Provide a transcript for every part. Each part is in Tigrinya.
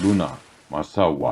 ሉና ማሳዋ።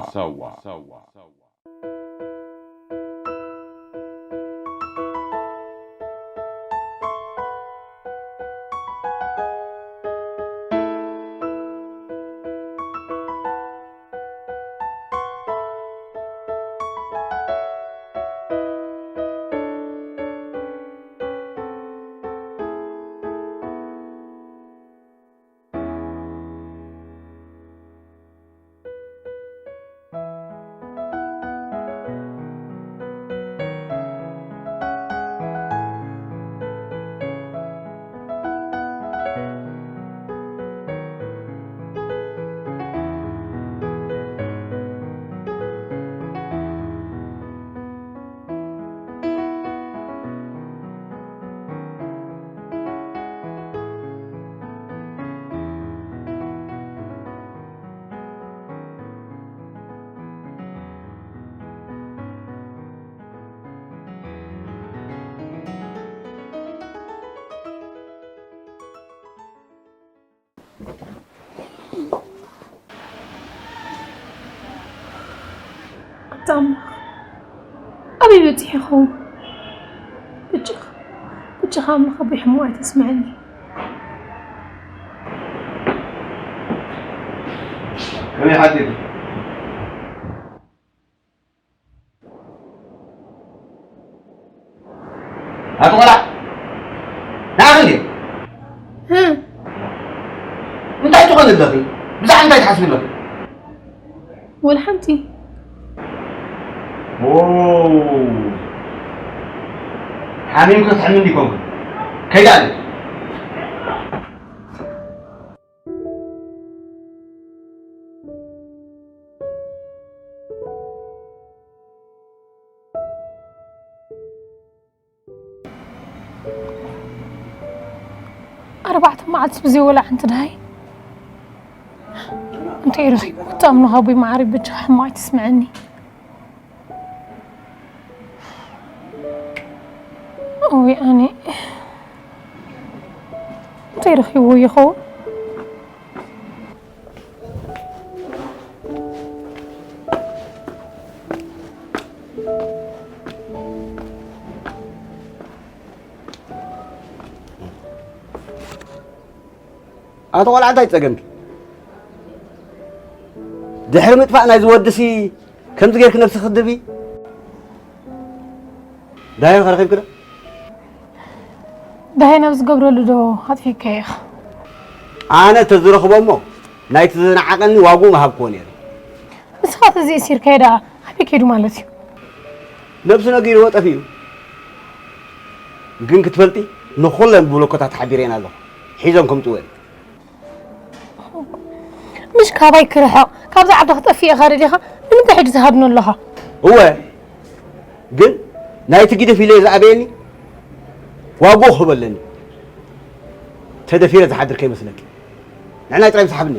ኣታ ኣምላኽ፣ ኣበይ በጺሐ ይኸውን? በጃኻ፣ በጃኻ ኣምላኽ ኣቦይ፣ ሕማቕ ኣይተስምዐኒ። ከመይ ሓቲት? ኣቲ ቆልዓ፣ ንዓኺ ድዩ? እ። እንታይ ትኾኒ ኣለኺ? ብዛዕባ እንታይ ትሓስቢ ኣለኺ? ወላ ሓንቲ። ኦ፣ ሓሚምኪ ክትሕሚ እንዲኮንኪ። ከይዳ ኣለ። ኣርባዕተ መዓልቲ ብዘይ ወላ ሓንቲ ደሃይ እንታይ ረኺቡ? እታ ኣምላኽ ኣቦይ መዓረይ በጃኻ ሕማቕ ኣይትስምዐኒ። እውይ ኣነ እንታይ ረኺቡ ይኸውን? ኣቶ ቆልዓ እንታይ ጸገምኪ? ድሕሪ ምጥፋእ ናይዚ ወድሲ ከምዚ ጌርኪ ነብስኺ ትድብዪ? ዳህዮ ከ ረኺብኪ ዶ? ዳህዮ ናብ ዝገብረሉ ዶ ኣጥፊእካዮ ኢኻ? ኣነ ተዝረኽቦ እሞ ናይቲ ዝነዓቐኒ ዋግኡ ምሃብክዎ ነይረ። ንስኻ ተዘይእሲርካዮ ደኣ ኣበይ ከይዱ ማለት እዩ? ነብሱ ነጊርዎ ጠፊኡ። ግን ክትፈልጢ ንኹለን ብሎኮታት ሓቢረን ኣለኹ። ሒዞም ከምጽእዎ እዮም። ምሽ ካባይ ክርሕቕ፣ ካብዛ ዓዲ ክጠፍእ ኢኻ ደሊኻ? ንምንታይ ሕጂ ትሃድኖ ኣለኻ? እወ፣ ግን ናይቲ ግድፍ ኢለ ዝኣበየኒ ዋግኡ ክህበለኒ። ተደፊረ ዝሓድር ከይመስለኪ። ንዕናይ ጥራይ ምሳሓብኒ።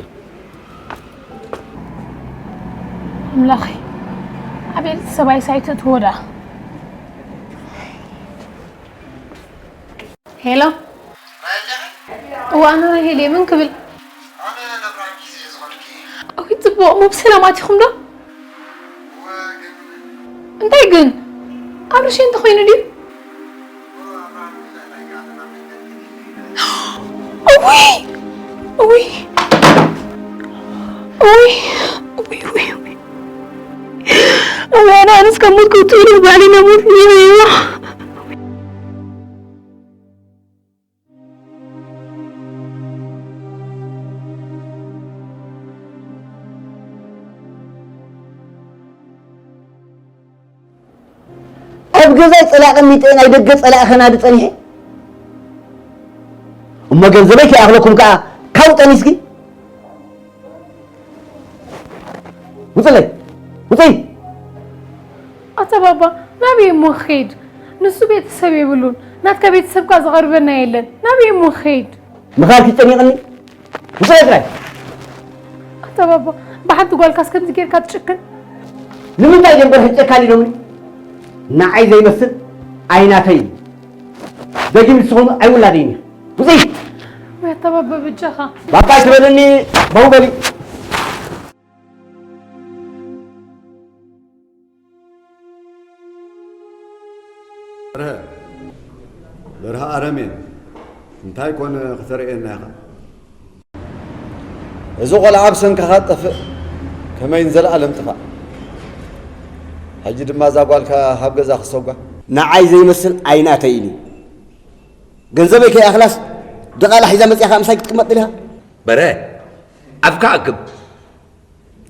ኣምላኸይ፣ ኣቤል ሰብኣይ ሳይተእትዎ ደኣ። ሄሎ። እዋ፣ ኣነ ራሄል እየ። ምን ክብል? ኣነ ነብራም ጊዜ ዝኾንኪ። ኣዊ፣ ጽቡቕ። ሞ ብሰላም ኣቲኹም ዶ? እወ፣ ግን እንታይ ግን? ኣብርሽ እንተኾይኑ ድዩ? እወ፣ ኣብርሃም ይኽእል ኣይከኣልን ኣብ መንገዲ። እውይ! እውይ! እውይ! እውይ፣ እውይ፣ እውይ። እዋ፣ ኣነ ኣነስ ካብ ሞት ክውጽእ ኢለ ባዕለይ ናብ ሞት እየ። ኣብ ገዛይ ጸላኢ ቀሚጠ ናይ ደገ ጸላኢ ከናዲ ጸኒሐ። እሞ ገንዘበይ ከይኣኽለኩም ከኣ ካብኡ ጠኒስኪ። ውጽለይ፣ ውጽይ። ኣታ ባባ፣ ናበይ እሞ ክኸይድ? ንሱ ቤተሰብ የብሉን። ናትካ ቤተሰብ ከኣ ዝቐርበና የለን። ናበይ እሞ ክኸይድ? ምኻድኪ ጨኒቕኒ። ውጽለይ ጥራይ። ኣታ ባባ፣ ብሓንቲ ጓልካስ ከምዚ ጌርካ ትጭክን? ንምንታይ ደንበር ጨካን ኢሎምኒ? ንዓይ ዘይመስል ኣይናተይ እዩ። ደጊም ንስኹም ኣይውላደይን ኢኹም። ውፅይ! ወይ ኣተባበ ብጃኻ። ባባይ ትበልኒ በው በሊ። በርሀ፣ በርሀ ኣረሜን፣ እንታይ ኮን ክተርእየና ኢኻ? እዚ ቆልዓ ብሰንካኻ ጠፍእ፣ ከመይ ንዘለኣለም ጥፋእ። ሕጂ ድማ እዛ ጓልካ ሃብ ገዛ ክሰጓ። ንዓይ ዘይመስል ኣይናተይን እዩ። ገንዘበይ ከይኣኽላስ ድቓላ ሒዛ መፂኣ ከዓ ምሳይ ክትቅመጥ ደሊኻ? በረ፣ ኣፍካ ኣክብ።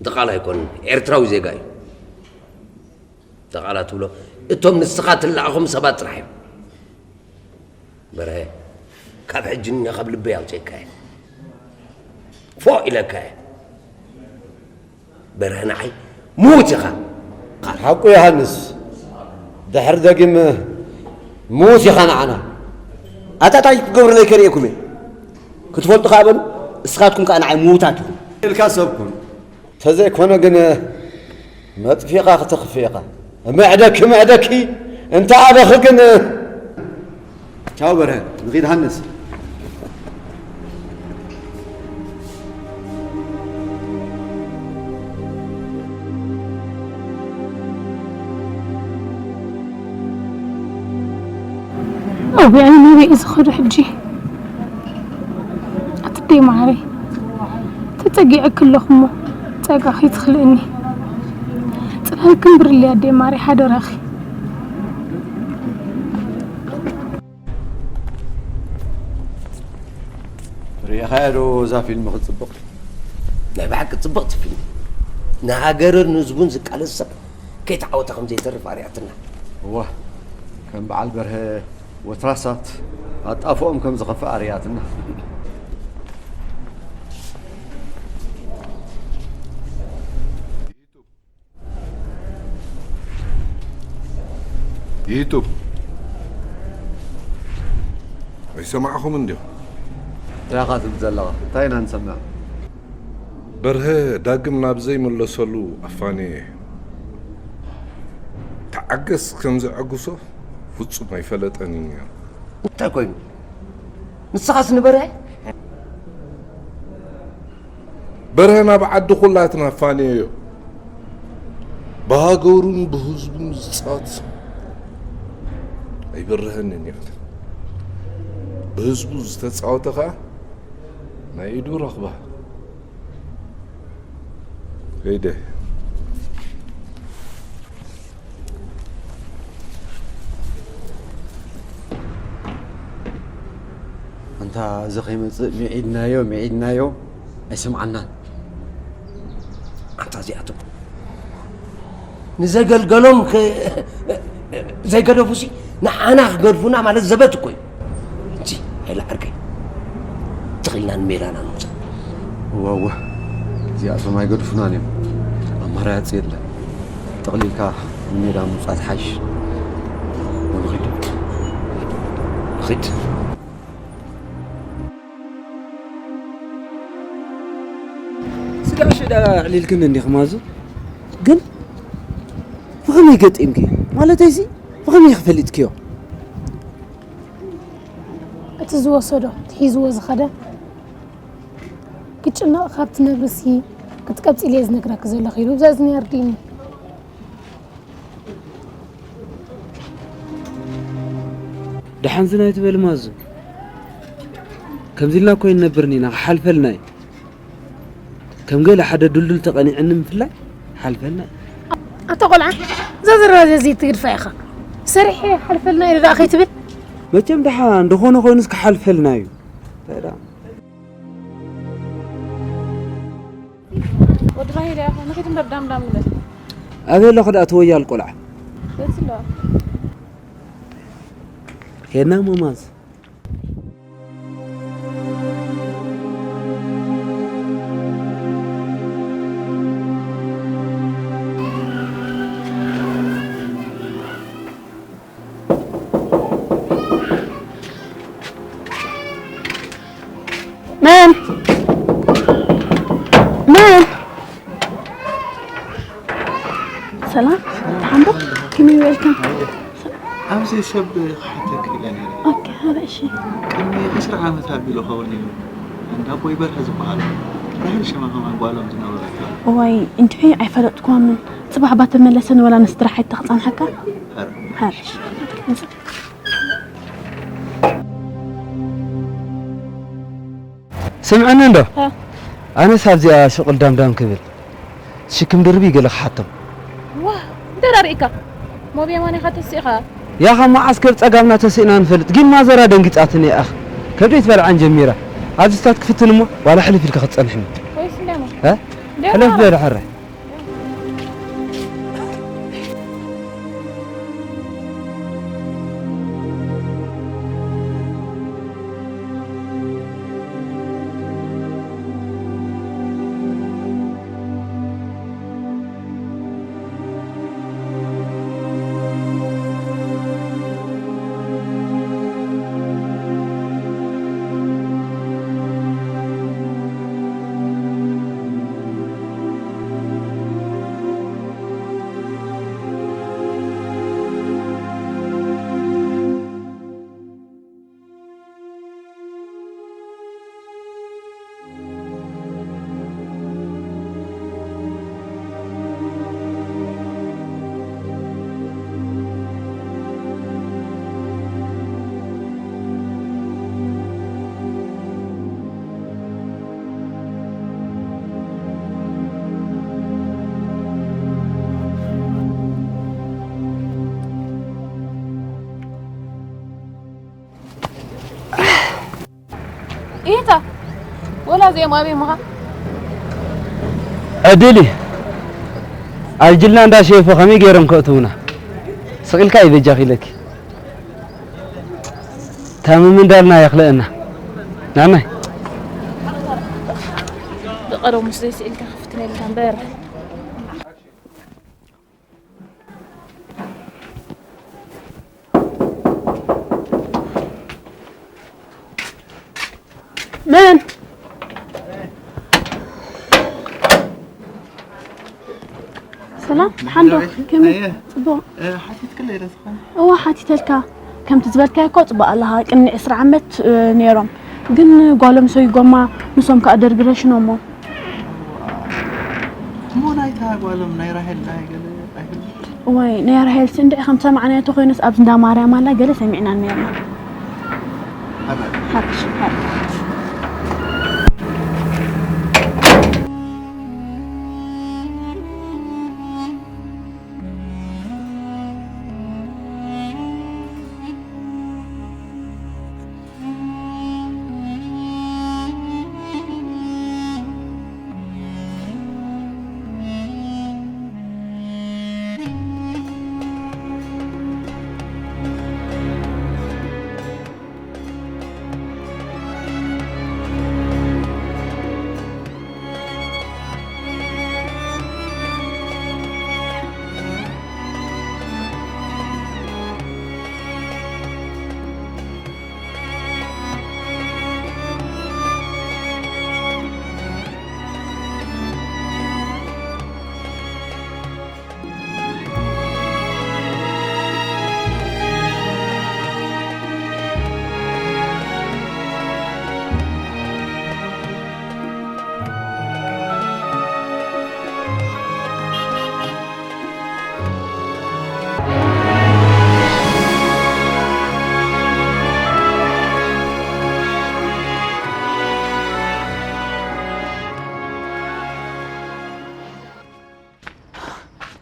ድቓላ ኣይኮንን፣ ኤርትራዊ ዜጋ እዩ። ድቓላ ትብሎ እቶም ንስኻ ትለኣኾም ሰባት ጥራሕ እዮም። በርሀ፣ ካብ ሕጂ ንንየ ካብ ልበይ ኣውፅኤካ እየ። ፎእ ኢለካ እየ። በርሀ ንዓይ ምዉት ኢኻ። ሓቁ ዮሃንስ፣ ድሕር ደጊም ምዉት ኢኻ ንዓና። ኣታ ታይ ክገብሩለይ ከርእየኩም እየ። ክትፈልጡ ከኣ በሉ፣ እስኻትኩም ከኣ ንዓይ ምዉታት ኢኹም። ኢልካ ሰብ ኩን። ተዘይኮነ ግን መጥፊእኻ ክተኽፍእ ኢኻ። ምዕደኪ ምዕደኪ እንተ ኣበኺ ግን። ቻው በርሀ፣ ንኺድ ሃንስ። ኣውቢዐኒ ናበይ እዩ ዝኸዶ ሕጂ? ኣትደይ ማዓረይ፣ ተጸጊዐኪ ኣለኹ እሞ ጸጋ ከይትኽልእኒ። ጽላል ክንብርለይ ኣደይ ማዓረይ ሓደራኺ። ርኢኻያ ዶ እዛ ፊልም ክትጽብቕ? ናይ ብሓቂ ጽብቕቲ ፊልም። ንሃገርን ንህዝቡን ዝቃለስ ሰብ ከይተዓወተ ከም ዘይተርፍ ኣርያትና። እዋ ከም በዓል በርሀ ወትራሳት ኣጣፍኦም ከም ዝኸፍእ ኣርያትና። ይቱ ኣይሰማዕኹምን ዲኹም? እንታይ ኢኻ ትብል ዘለኻ? እንታይ ኢና ንሰምዕ? በርሀ ዳግም ናብ ዘይምለሰሉ ኣፋንየ። ተዓገስ ከም ዘዐግሶ ፍጹም ኣይፈለጠን እዩ ነይሩ። እንታይ ኮይኑ? ንስኻስ ንበርሀ? በርሀ ናብ ዓዲ ኩላትና ኣፋንየዮ። ብሃገሩን ብህዝቡን ዝጻወት ኣይበርሀንን እዩ። ብህዝቡ ዝተጻወተ ኸኣ ናይ ኢዱ ረኽባ። ከይደ። ኣንታ እዚ ከይመፅእ ሚዒድናዮ ሚዒድናዮ ኣይሰምዓናን። ኣንታ እዚኣቶም ንዘገልገሎም ከ- ዘይገደፉሲ ንዓና ክገድፉና ማለት ዘበት እኮ እዩ። እንጂ ኣይለ ዓርከይ ትኽልና ንሜዳና ንምውፃእ። እወ እወ እዚኣቶም ኣይገድፉናን እዮም። ኣማራያፂ የለን። ጠቕሊልካ ንሜዳ ምውፃእ ትሓይሽ። ንኺድ። ኺድ። ስጋዕ ሽዳ ኣዕሊልክን እንዲኹም ኣዙ ግን ብኸመይ ገጢምክዮ? ማለተይሲ ብኸመይ ኢኺ ፈሊጥክዮ? እቲ ዝወሰዶ እቲ ሒዝዎ ዝኸደ ክጭነቕ ካብ ትነብርሲ ክትቀብጽ ኢለ እየ ዝነግረኪ ዘለኹ ኢሉ ብዘእዝኒ ኣርዲእኒ። ደሓን ዝናይ ትበል ማዙ ከምዚ ኢልና እኮ ይነብርኒ ኢና ክሓልፈልና እዩ። ከም ገለ ሓደ ድልዱል ተቐኒዕኒ ምፍላይ ሓልፈልና እዩ። ኣታ ቆልዓ እዛ ዘረባ እዚኣ ዘይትግድፋ ኢኻ። ሰሪሐ ሓልፈልና እዩ ደኣ ከይትብል። መቸም ደሓን እንደኾነ ኮይኑስ ክሓልፈልና እዩ። እንታይ ደኣ ወዲ ራሄል እያ። ንኺድ እምበር ዳም ዳም ንበል። ኣበይ ኣለኹ ደኣ ተወያል ቆልዓ? በዚ ኣለዋ። ሄድና ሞማዝ። መን መን ሰላም ሓምዶ ከመይ ውዒልካ? ኣብ እዚ ሰብ ክሓተክ ኢለ ነይረ። ኦኬ፣ ኧረ እሺ። ቅድሚ ዕስራ ዓመት ኣቢሉ ኸውን እዩ። እንዳ ኣቦይ በርሀ ዝበሃል ራሄል ሽማ ከማን ጓሎም ዝነበረት። እዋይ፣ እንድሒ ኣይፈለጥኩዎምን። ጽባሕ ባተመለሰን ወላ ንስድራ ሓይታ ክጸንሓካ? ኧረ። ኧረ እሺ። ስምዕኒ እንዶ እ። ኣነስ ኣብዚኣ ሽቕል ዳምዳም ክብል ሽክም ድርቢ ገለ ክሓቶም ዋ ደራሪእካ ሞብ የማን ኢኻ ተሲእኻ ያኻ መዓስ ከብ ጸጋምና ተሲእና ንፈልጥ ግን ማዘራ ደንጊጻትኒ ያኽ ከብደይ ትበልዓን ጀሚራ ኣብዚ ስታት ክፍትን እሞ ዋላ ሕልፍ ኢልካ ክትጸንሕኒ ወይስ እንደሞ እ? ሕልፍ በል ሕራይ ኢታ ወላ እዚኦም ኣበይ ምኻ ዕድል እዩ ኣብ ጅልና እንዳሸየፎ ከመይ ገይሮም ከእትውና ስቕ ኢልካ እዩ በጃኺ ኢለኪ ታምም እንዳልና የኽልአና ናናይ ብቐደሙ ስለ ስኢልካ ክፍትነልካ እምበር መን ሰላም ሓንዶ ከመይ ጽቡቕ ሓቲትክለይ ዶ ትኾን እዋ ሓቲተልካ ከምቲ ዝበልካዮ እኮ ጽቡቕ ኣለኻ ቅድሚ ዕስራ ዓመት ነይሮም ግን ጓሎም ሰይጎማ ንሶም ከዓ ደርጊ ረሽኖሞ እሞ ናይታ ጓሎም ናይ ራሄል ናይ ገለ ኣይፈልጥ እዋይ ናይ ራሄል ሲ እንድዒ ከም ሰማዕናዮ ተኮይኑስ ኣብዚ እንዳ ማርያም ኣላ ገለ ሰሚዕና ነርና ሓባር ሓብሽ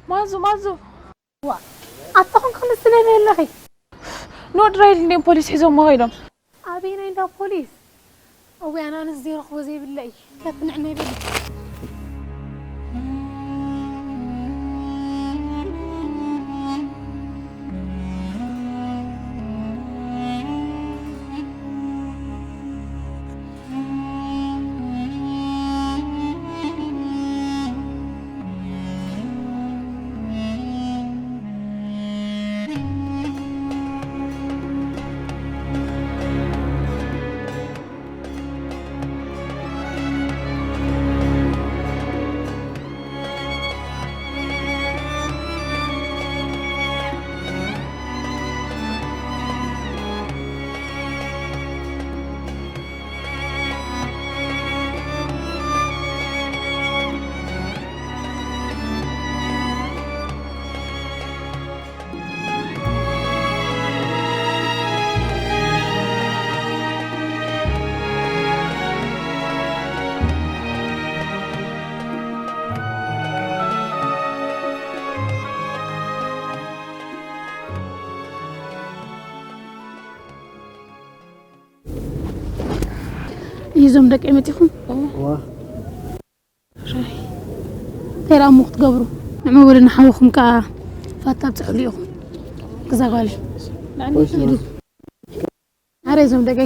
ማዙ ማዙ ዋ ኣታ ኾንካ መስለኒ ኣለኺ ኖድራይል እንዴም ፖሊስ ሒዞሞ ኸይዶም ኣበየናይ እንዳ ፖሊስ እወ ኣነ ኣነስ ዘይረኽቦ ዘይብለ እዩ ለትንዕና ይበል ይዞም ደቂ መጺኹም? ዋ። እንታይ ደኣ እሞ ክትገብሩ? ንዕኡ በሉ፣ ንሓውኹም ከኣ ፋታ ኣብጽሑሉ ኢኹም። ገዛ ጓል። ንዓና ወይስ ሂዱ። ማስ-? ኣረ እዞም ደቂ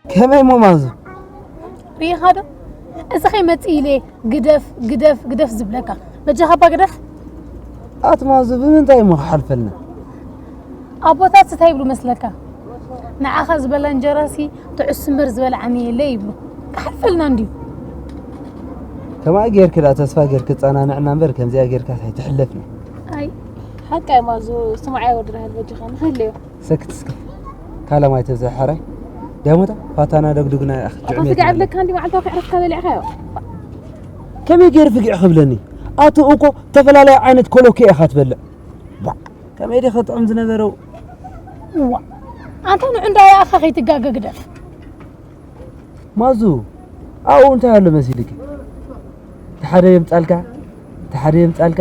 ከመይ እሞ ማዙ? ርኢኻ ዶ? እዚ ኸይመጽእ ኢለ ግደፍ፣ ግደፍ፣ ግደፍ ዝብለካ። በጃኻ እባ ግደፍ። ኣቲ ማዙ፣ ብምንታይ እሞ ክሓልፈልና? ኣቦታት እንታይ ይብሉ መስለካ? ንዓኻ ዝበላ እንጀራሲ ትዕሱ እምበር ዝበላ ዓሚ የለ ይብሉ። ክሓልፈልና እንድዩ። ከማይ ጌርኪ ደኣ ተስፋ ጌርኪ ጸናንዕና እምበር ከምዚኣ ጌርካስ ኣይትሕለፍና። ኣይ። ሓቃይ ማዙ፣ ስምዓይ ወዲ ራሄል በጃኻ ንኸለዮ። ሰክት እስከ። ካለማይ ተብዝሕ ሕራይ። ዳሞታ ፋታና ደግዱግና ይኣኽ። ኣታ ጅዕሜት ፍግዕ ማለት። ኣብለካ እንዲ መዓልታዊ ክዕረፍካ በሊዕካዮ። ከመይ ገይሩ ፍግዕ ክብለኒ? ኣቲ እኮ ተፈላለየ ዓይነት ኮሎኬ ኢኻ ትበልዕ። ቧዕ፣ ከመይ ዲኻ ጥዑም ዝነበረው? እዋ፣ ኣንታ ንዑ እንዳለኣኻ ከይትጋገ ግደፍ። ማዙ፣ ኣብኡ እንታይ ኣሎ መሲልኪ? እቲ ሓደ የምጻልካ፣ እቲ ሓደ የምጻልካ፣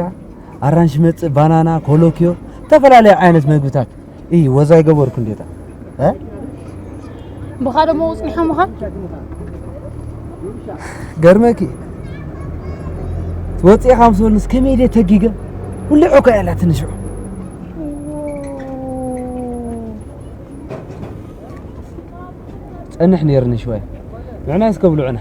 ኣራንሽ መጽእ፣ ባናና፣ ኮሎኪዮ፣ ዝተፈላለዩ ዓይነት መግብታት። እይ፣ ወዛ ይገበርኩ እንዴታ። እ? ብኻ ደሞ ውጽኒኻ ምዃን? ገርመኪ። ትወጽኢ ኢኻ ምስ በሉስ ከመይ ድየ ተጊገ? ሁሌ ዖካ እያ ላትኒ ሽዑ። ጸንሕ ነይርኒ ሽወይ። ንዕና እስከ ብልዑና።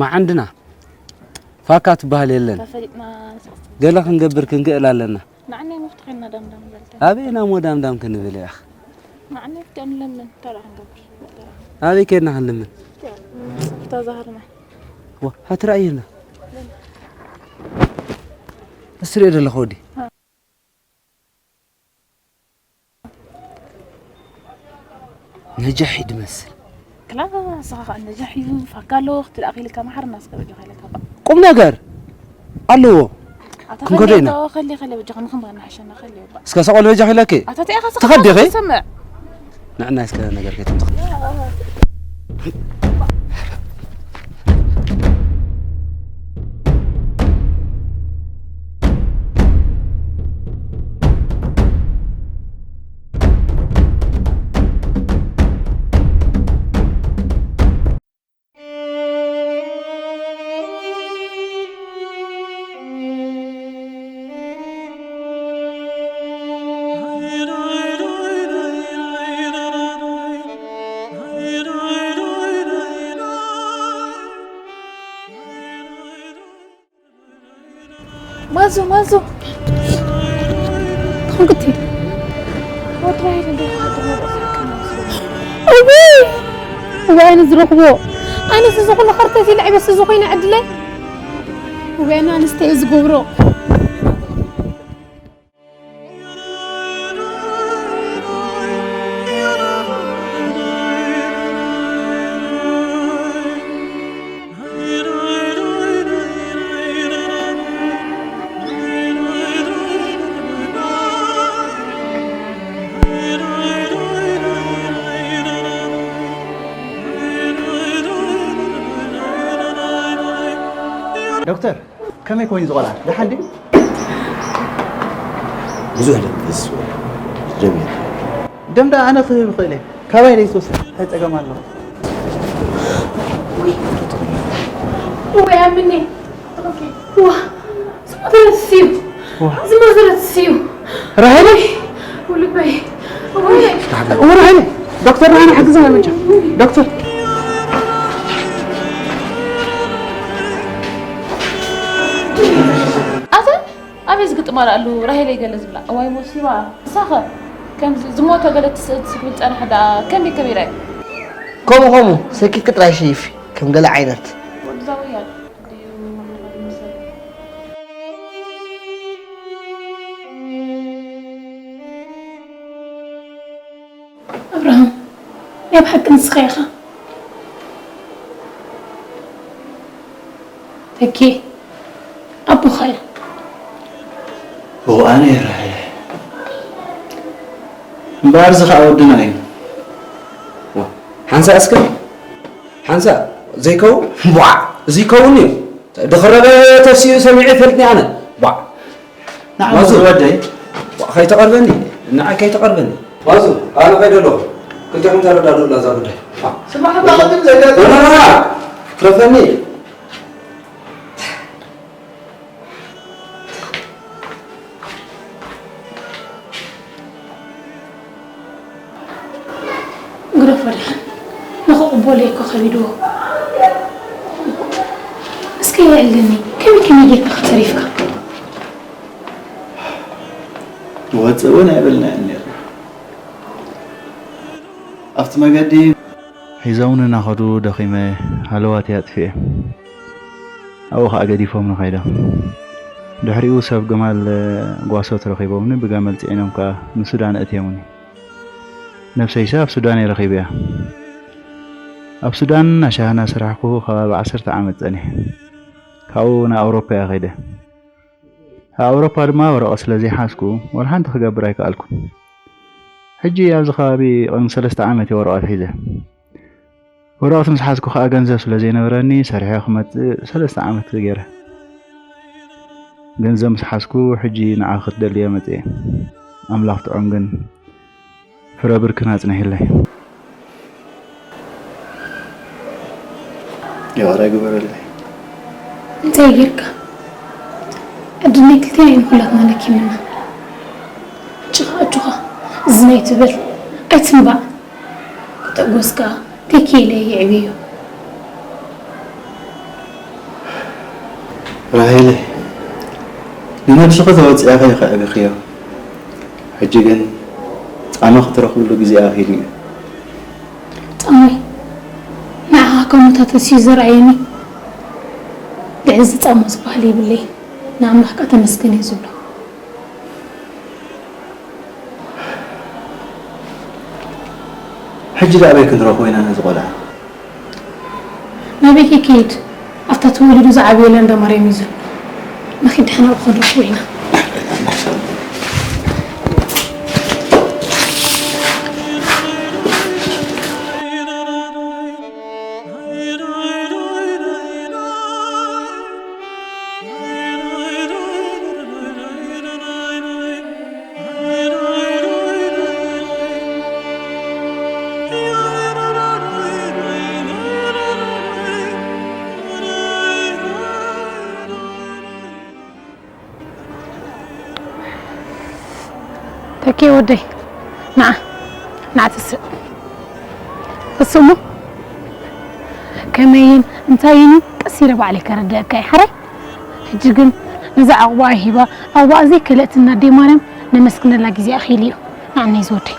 መዓንድና ፋካ ትበሃል የለን። ተፈሊጥና ንስዕስዕ። ገለ ክንገብር ክንክእል ኣለና። ንዓና መፍትሒ ኢና ዳምዳም በልተ። ኣበይ ኢና እሞ ዳምዳም ክንብል ኢኻ? ንዓና መፍትሒ ንለምን፣ እንታይ ደኣ ክንገብር? እንታይ ደኣ? ኣበይ ከድና ክንልምን? እንታይ ደኣ? ተዛህርና። ዋ፣ ሃትራእየና። እስሪኦ ዘለኹ ወዲ። ነጃሒ ድመስል። ክላ ንስኻ ኸኣ ነጃሒ እዩ፣ ፋካ ኣሎ፣ ክትልኣኽ ኢልካ መሓርና እስከ በጃኻ ኢለካ እባ። ቁም ነገር ኣለዎ። ኣታ ክንከዶ ኸሊ ኢና። ዶ፣ ኸሊ፣ ኸሊ በጃኻ ንኽንባ እናሓሸና ኸሊ እባ። እስከ ሰቆል በጃኺ ኢለኪ። ኣታ እንታይ ኢኻ ስኻ ትኸዲ ኸ? ትሰምዕ? ንዕና እስከ ነገር ከይትምጽእ። ማዙ፣ ማዙ። ትኹን ክትይ። ወድራይ ንዴ እወይ! እወይ፣ ኣነ ዝረኽቦ። ኣነስ እዚ ኩሉ ኸርተት ኢለ ዕበስ እዚ ኮይነ ዕድለይ። እወይ፣ ኣነ ኣንስተይ ዝገብሮ። ዶክተር፣ ከመይ ኮይኑ እዚ ቆልዓ? ደሓን ድዩ? ብዙሕ ደም ክፈስስ ጀሚሩ። ደም ደኣ ኣነ ክህብ እኽእል እየ። ካባይ ደይትወስድ እንታይ ጸገም ኣለዎ? ወይ ኣምኒ። ዋ ዝመዘረት እዩ። ዋ ዝመዘረት እዩ። ራሄል ውልበይ። እሞ ራሄል ዶክተር ራህና ሓግዛ መቻ ዶክተር ኣተ ኣበይ ዝግጥማ ደኣሉ ራሄለይ ገለ ዝብላ እዋይ ሞሲባ እሳኸ ከምዚ ዝሞተ ገለ ትስእል ትስብል ጸንሐ ደኣ ከመይ ከቢራ እዩ ከምኡ ከምኡ ሰኪትኪ ጥራይ ሸይፊ ከም ገለ ዓይነት ወድዛ ወያል ድዩ መምለኻ ድምሰል ኣብርሃም ናይ ብሓቂ ንስኻ ኢኻ ተኪ ኣቦኻ እያ እዋነ ይረሀ እምበኣር እዚ ከዓ ወድና እዩ ሓንሳ እስከ ሓንሳ ዘይከውን ቧዕ እዚ ይከውን እዩ ድኽረበ ተሲኡ ሰሚዑ ይፈልጥኒ ኣነ ቧዕ ማዙ ወደይ ከይተቐርበኒ ንዓይ ከይተቐርበኒ ማዙ ኣነ ከይደ ኣለኹ ክልቲኹም ተረዳድኡላ እዛ ጉዳይ ስማዕ ባቐድም ዘጋጥም ትረፈኒ ግደፎ ደሓን ንኽቕበሎ እኮ ከቢድዎ እስከ የዕልኒ ከመይ ከመይ ጌርካ ከተሪፍካ ወፅእ እውን ኣይበልናዮን ነርና ኣብቲ መገዲ ሒዞምኒ እናኸዱ ደኺመ ሃለዋተይ ኣጥፊኤ ኣብኡ ኸዓ ገዲፎምኒ ከይዶም ድሕሪኡ ሰብ ግማል ጓሶት ረኺቦምኒ ብገመል ፅዒኖም ከዓ ንሱዳን ኣእትዮምኒ ነብሰይሲ ኣብ ሱዳን እየ ረኺበያ ኣብ ሱዳን ኣሻህና ሰራሕኩ ከባቢ ዓሰርተ ዓመት ፀኒሐ ካብኡ ንኣውሮፓ እየ ከይደ ኣብ ኣውሮፓ ድማ ወረቐት ስለ ዘይሓዝኩ ወላ ሓንቲ ክገብር ኣይከኣልኩን ሕጂ ኣብዚ ከባቢ ቅድሚ ሰለስተ ዓመት እየ ወረቐት ሒዘ ወረቐት ምስ ሓዝኩ ከዓ ገንዘብ ስለ ዘይነበረኒ ሰሪሐ ክመፅእ ሰለስተ ዓመት ገይረ ገንዘብ ምስ ሓዝኩ ሕጂ ንዓኺ ክትደልየ መፅየ ኣምላኽ ጥዑም ግን ፍረ ብርክን ኣፅንሒለይ። ይቕረ ግበረለይ። እንታይ ጌርካ? ኣደይ ክልቴና ኢና ኩላትና ለኪምና። ጭኻ ኣጆኻ ዝናይ ትበል ኣይትንባዕ። ክተጎስካ ተኪኤለ የዕብዮ። ራሄለይ ንነብስኺ ተወፂእኺ ኢኺ ኣዕቢኽዮ። ሕጂ ግን ጻማ ክትረኽብሉ ግዜኣ ኣኺሉ እዩ። ጻማይ ንዓኻ ካብ ሞታ ተሲኡ ዘርኣየኒ ልዕሊ እዚ ጻማ ዝበሃል የብለይን። ንኣምላኽ ከኣ ተመስገን እየ ዝብሎ። ሕጂ ደኣ ኣበይ ክንረኽቦ ኢና ነዚ ቆልዓ? ናበይ ከይከይድ ኣብታ ተወሊዱ ዝዓበየላ እንዳ ማርያም እዩ ዘሎ። ንኺድ ደሓን ኣብኡ ክንረኽቦ ኢና። ተኬ ወደይ ንዓ ንዓ ትስእ እሱ እሞ ከመይን እንታይን ቀስ ኢለ ባዕለይ ከረድአካ እየ ሓራይ ሕጂ ግን ነዛ ዕቑባኣ ሂባ ኣብኣ ዘይከለእትና ኣደይ ማርያም ነመስግነላ ግዜ ኣኺሉ እዩ ንዓነይ ዝወደይ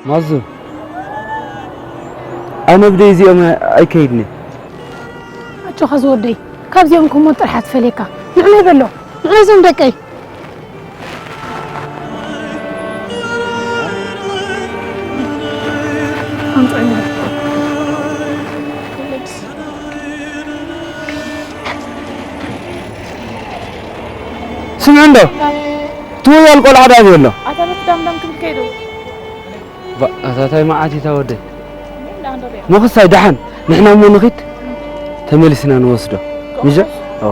ማዙ ኣነ ብደይ እዚኦም ኣይከይድኒ ጆኻ ዝወደይ፣ ካብዚኦም ክሞ ጥራሕ ትፈልየካ። ንዕመይ በሎ፣ ንዕመይ ዞም ደቀይ። ኣምፅእኒ። ስምዒ እንዶ፣ እቲ ወያል ቆልዓ ዳኣ ኣሎ። ኣታ በቲ ዳምዳም ክብል ከይዱ። ባ-፣ ኣታ ታይ መዓት እዩ እታ ወደይ? ዳንዶ ሪያ። መኽሳይ ደሓን፣ ንሕና እሞ ንኺድ፣ ተመሊስና ንወስዶ። ምጀ? ኦ።